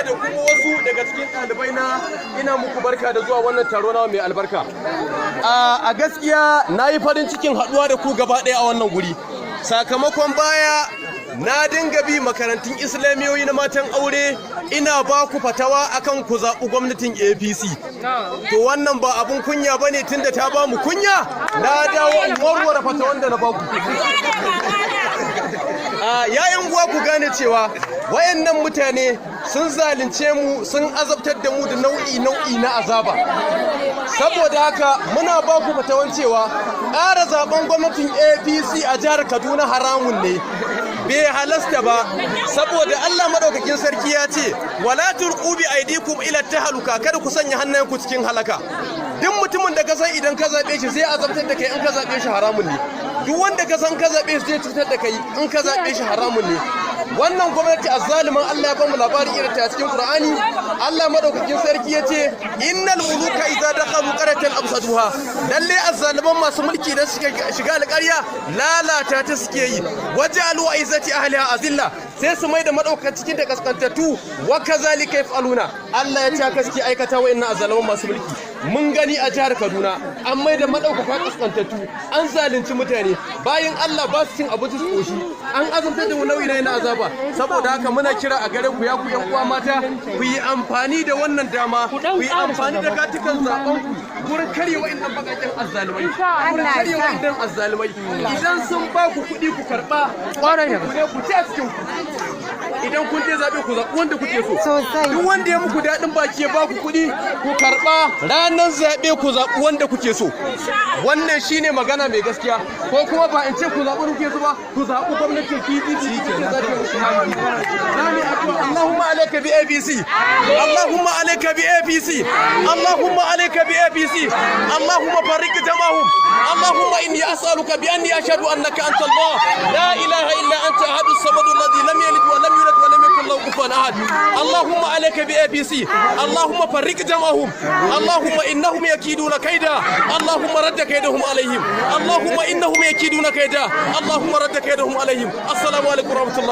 mata da kuma wasu daga cikin ɗalibai na, ina muku barka da zuwa wannan taro na mai albarka. A gaskiya na yi farin cikin haɗuwa da ku gaba ɗaya a wannan guri. Sakamakon baya na dinga bi makarantun Islamiyoyi na matan aure, ina ba ku fatawa akan ku zaɓi gwamnatin APC. To, wannan ba abun kunya bane, tunda ta ba mu kunya, na dawo in warware fatawan da na ba ku. Yayan uwa, ku gane cewa wayannan mutane sun zalunce mu, sun azabtar da mu da nau'i nau'i na azaba. Saboda haka muna ba ku fatawan cewa ƙara zaben gwamnatin APC a jihar Kaduna haramun ne, bai halasta ba, saboda Allah madaukakin sarki ya ce: "Wala tulqu bi aidikum ila tahaluka", kada ku sanya hannayenku cikin halaka. Duk mutumin da ka san idan ka zabe shi zai azabtar da kai, in ka zabe shi haramun ne. Duk wanda ka san ka zabe shi zai cutar da kai, in ka zabe shi haramun ne. Wannan gwamnati azzaliman, Allah ya bamu labarin irin ta cikin Qur'ani. Allah madaukakin sarki ya ce: "Innal muluka idza dakhalu qaryatan afsaduha". Lalle azzaliman masu mulki da suka shiga alƙarya, lalata ta suke yi. "Waja'alu a'izzata ahliha azilla", sai su mai da madaukakan cikin da kaskantattu. "Wa kazalika yaf'aluna", Allah ya ce haka suke aikata wa'annan azzaliman masu mulki. Mun gani a jihar Kaduna, an mai da madaukaka kaskantattu, an zalunci mutane, bayan Allah ba su cin abinci su koshi, an azabtar da mu nau'i na azaba. Saboda haka muna kira a gare ku, ya ku yan uwa mata, ku yi amfani da wannan dama, ku yi amfani da katukan zaben ku gurin karya wa'annan bakakken azzalumai, gurin karya wa'annan azzalumai. Idan sun ba ku kuɗi, ku karɓa ku ne ku ci a cikin ku. Idan kun je zaɓe, ku zaɓi wanda kuke so. Sosai. Duk wanda ya muku daɗin baki ya ba ku kuɗi, ku karɓa. Ranar zaɓe ku zaɓi wanda kuke so. Wannan shine magana mai gaskiya. Ko kuma ba in ce ku zaɓi kuke so ba, ku zaɓi gwamnatin PDP ke zaɓe musu. Allahumma alayka bi APC, Allahumma alayka bi APC, Allahumma alayka bi APC, Allahumma farriq jama'ahum. Allahumma inni as'aluka bi anni ashhadu annaka anta Allah, la ilaha illa anta, ahad as-samad alladhi lam yalid wa lam yulad wa lam yakul lahu kufuwan ahad. Allahumma alayka bi APC, Allahumma farriq jama'ahum, Allahumma innahum yakiduna kaida, Allahumma radd kaidahum alaihim, Allahumma innahum yakiduna kaida, Allahumma radd kaidahum alaihim. Assalamu alaikum warahmatullah.